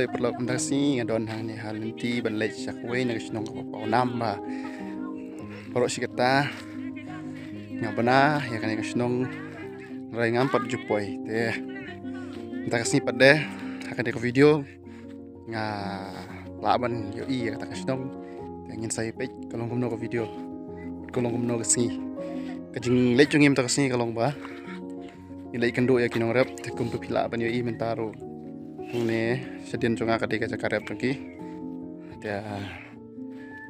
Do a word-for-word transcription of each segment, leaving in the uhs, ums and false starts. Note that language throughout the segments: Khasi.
Paralok, mynta ka sngi nga don hangne ha lynti ban leit sha kawei na ka shnong kaba pawnam bha. Baroh shi katta nga bna ïa kane ka shnong, hynrei ngam pat ju poi. Te mynta ka sngi pat de ha kane ka video nga lah ban ïohi ïa kata ka shnong. Te ngin sa ïa peit ka long kumno ka video, ka long kumno ka sngi. Ka jingleit jong ngi mynta ka sngi ka long ba ngi leit kynduh ïa ki nongrep, te kumba phi lah ban ïohi mynta ruh hangne shadien jong nga ka dei ka jaka rep jong ki. Te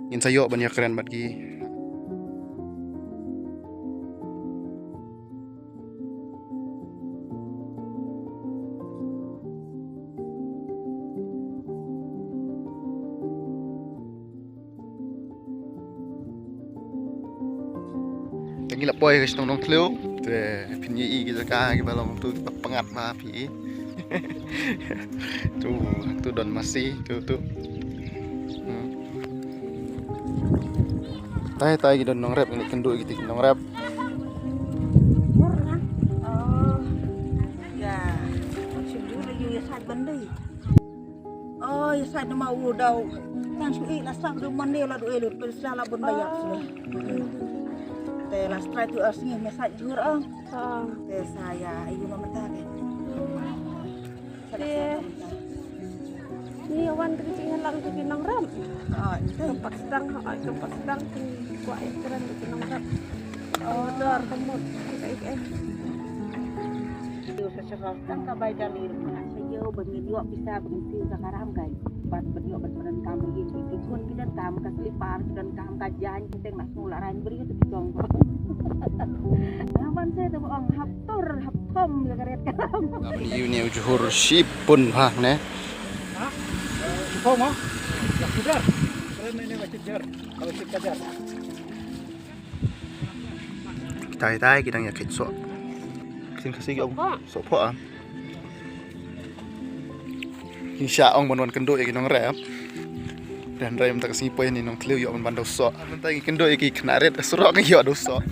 ngin sa ïoh ban ïakren bad ki. Te ngi la poi ka shnong Nongthliew. Te phin ïohi ki jaka kiba long tu kiba pyngngad bha phi. Tu, tu don masi tu tu. Hmm. Tai tai ki don nongrep, ngi kynduh ïa kiti ki nongrep. Oh, ïa sait ban dei. Oh, ïa sait namar u dau. Tang shu i la sap du mane la du elu pel sla la bun ba ïap sla. Te la strai tu ar sngi me sait jur ah. Te sa ïa ayu na mata ke. Te ni wan te ki jingïalang te ki nongrep. Ah, te. Kempat sdang, ha, kempat sdang te ki kwah ïakren te ki nongrep. Oh, dor kemut. Ïa, ïa, ïa. Ïa, sa sha ka tang ka bai ka lir ma sa ïa ban ngin ïoh pisa ban ngin siew sa ka ram kai. Bad ban ïoh ban pyndonkam ïa ki, ki khun ki donkam ka slipar, ki donkam ka jaiñ, ki teng na sngul arain briew tu ki dong. Ban sa tu ong hap tur, hap thom ïa ka ret ka ram. Ïa ni u jhur shibun bha ne. Ha? Thom ha? Ïa kujar. Keren ne ne ïa kujar. Kalau kita jar. Tai tai ki dang ïa kit soh. Kin Khasi ki ong soh phoh ah. Kin sha ong ban wan kynduh ïa ki nongrep. Dan rem ta ka sngi poi ni Nongthliew ïoh ban ban dau soh. Mynta ngi kynduh ïa ki khynnah rit surok ngi ïoh dau soh.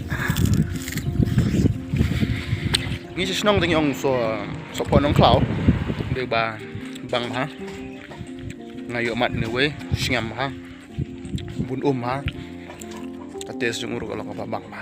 Ngi sha shnong dang ong soh, soh phoh Nongkhlaw. Dei ba bang ha. Nga ïoh mat ni wei sngem ha. Bun um ha. Ka test jong u ruh ka long kaba bang bha.